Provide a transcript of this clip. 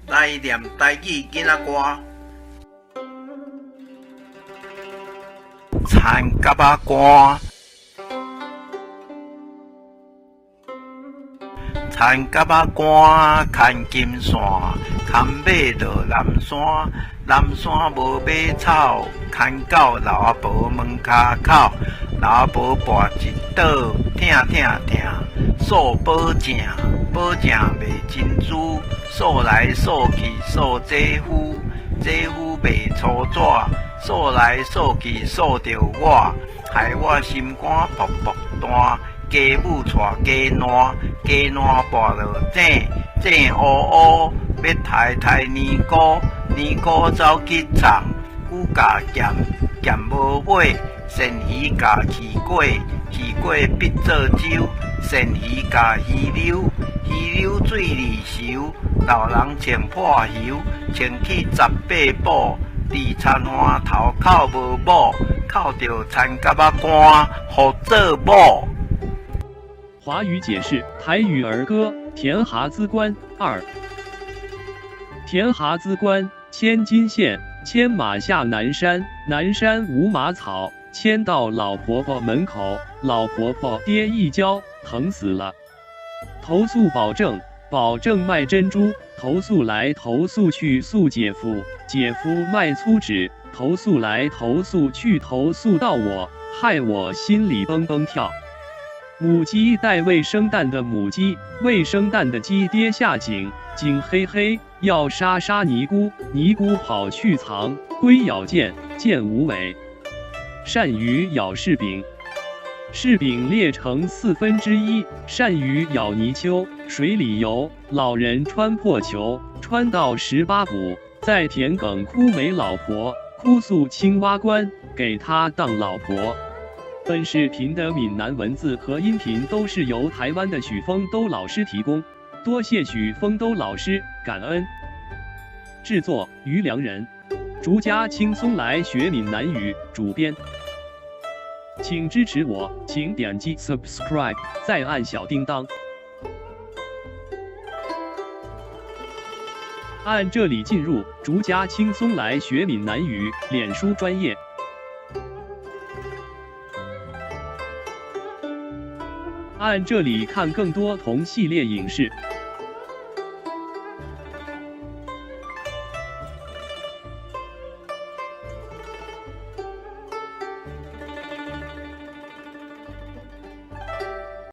來念台語囡仔歌。田蛤仔乾，田蛤仔乾，牽金線，牽馬落南山，南山無馬草，牽到老阿婆門跤口，老阿婆跋一倒，疼疼疼，數寶正，寶正賣珍珠，數來數去數姐夫，姐夫賣粗紙，數來數去數著我，害我心肝噗噗彈。雞母娶雞爛，雞爛跋落井，井烏烏，欲刣刣年菇，年菇走去藏，龜咬劍，劍無尾，鱔魚咬魚粿，魚粿逼做酒，鱔魚咬魚溜，魚溜水裡游，老人穿破袖，穿去十八堡，佇田岸頭哭無某，哭著田蛤仔乾，予做某。華語解釋台語兒歌《田蛤子關二》。田蛤子關，牽金線，牽馬下南山，南山無馬草，牽到老婆婆門口，老婆婆跌一跤，疼死了。投訴保證，保證賣珍珠，投訴來投訴去訴姐夫，姐夫賣粗紙，投訴來投訴去投訴到我，害我心裡蹦蹦跳。母雞帶未生蛋的母雞，未生蛋的雞跌下井，井黑黑，要殺殺尼姑，尼姑跑去藏，龜咬劍，劍無尾。鱔魚咬柿餅，柿餅裂成1/4。鱔魚咬泥鰍，水裡游。老人穿破球，穿到18補，在田埂哭沒老婆，哭訴青蛙官，給他當老婆。本視頻的閩南文字和音頻都是由台灣的許峰都老師提供，多謝許峰都老師，感恩。製作於良人，逐家輕鬆來學閩南語，主編。請支持我，請點擊 subscribe，再按小叮當。按這裡進入逐家輕鬆來學閩南語臉書專頁。按這裡看更多同系列影視。